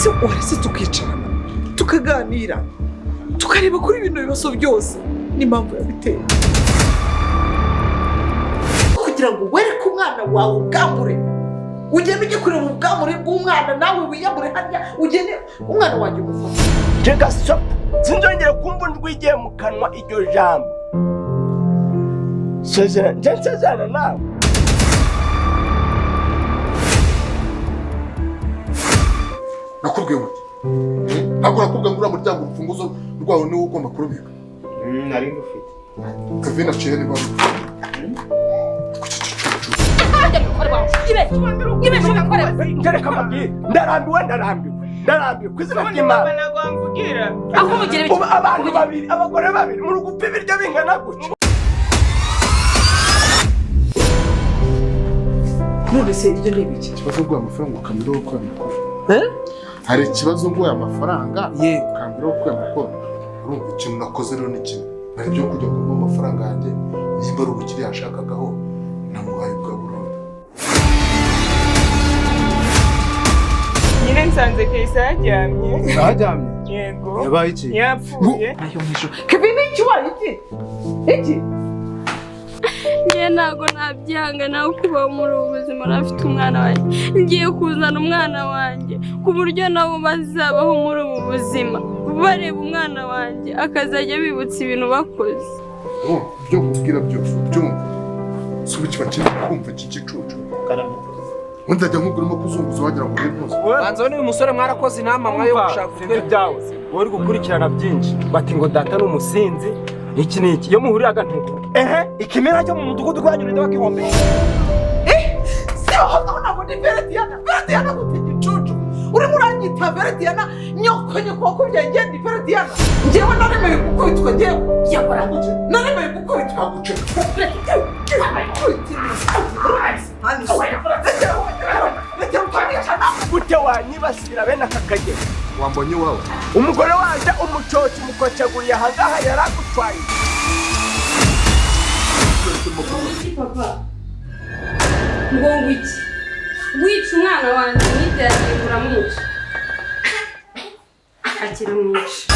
Ese waretse tukicarana, tukaganira, tukareba kuri bino bibazo byose n'impamvu yabiteye, kugira ngo wereke umwana wawe ubwambure, ugende ujye kureba ubwambure bw'umwana, nawe wiyambure harya, ugende umwana wanjye umufata. Jega stop, sinzongera kumva ndwigiye mu kanwa iryo jambo. Sezerana, nje nsezerana nawe. Nakubwiye ngo ntabwo nakubwiye ngo uriya muryango urufunguzo rwawo niwo ugomba kurubika. Nari ngufite. Kevin aciye niba Ntereka amabwire, ndarambiwe, ndarambiwe, ndarambiwe ku izina ry'Imana. Ntabwo wamvugira. Aho umugira Ubu abantu babiri, abagore babiri, muri gupfa ibiryo bingana gutya. None se ibyo ni ibiki? Ikibazo nguhaye amafaranga ukambwira wo kuya amakuru. Hari ikibazo nguhaye amafaranga ukambwira wo kuya amakuru. Urumva ikintu nakoze rero ni kimwe, nari byo kujya kumuha amafaranga yanjye, nimba ari ubukire yashakagaho namuhaye ubwa burundu. Nyine nsanze Kayisa yaryamye. Aharyamye? Yego. Yabaye iki? Yapfuye. Ayo mu ijoro, Kevin, iki waye iki iki? Njye ntabwo nabyanga nawe kubaho muri ubu buzima nafite umwana wanjye. Ngiye kuzana umwana wanjye ku buryo nabo bazabaho muri ubu buzima bareba umwana wanjye, akazajya bibutsa ibintu bakoze. Urumva ibyo nkubwira byose ubyumva, si ubu kiba kiri kumva iki gicucu, ubundi ajya nkubwira urimo kuzunguza wagira ngo uri ntuzi. Banza n'uyu musore mwarakoze inama mwayo gushaka Sinzi ibyawe, wowe uri gukurikirana byinshi, bati ngo data ni umusinzi, iki n'iki, iyo muhuriraga ntuko ehe ikimera cyo mu mudugudu rwanyu ninde wagihombeye? Si aho ntabwo ni Verediyana. Verediyana gute? Igicucu, urimo uranyita Verediyana? Nyoko, nyoko wakubyaye ngende Verediyana? Njyewe naremeye gukubitwa, njyewe yakora naremeye gukubitwa. Gute wanyibasira bene aka kageni? Wambonye iwawe. Umugore wanjye umucoci umukocaguriye ahangaha yaragutwaye. Iki papa, ngo iki wica umwana wanjye ntibyagengura, uramwica, akira mwica.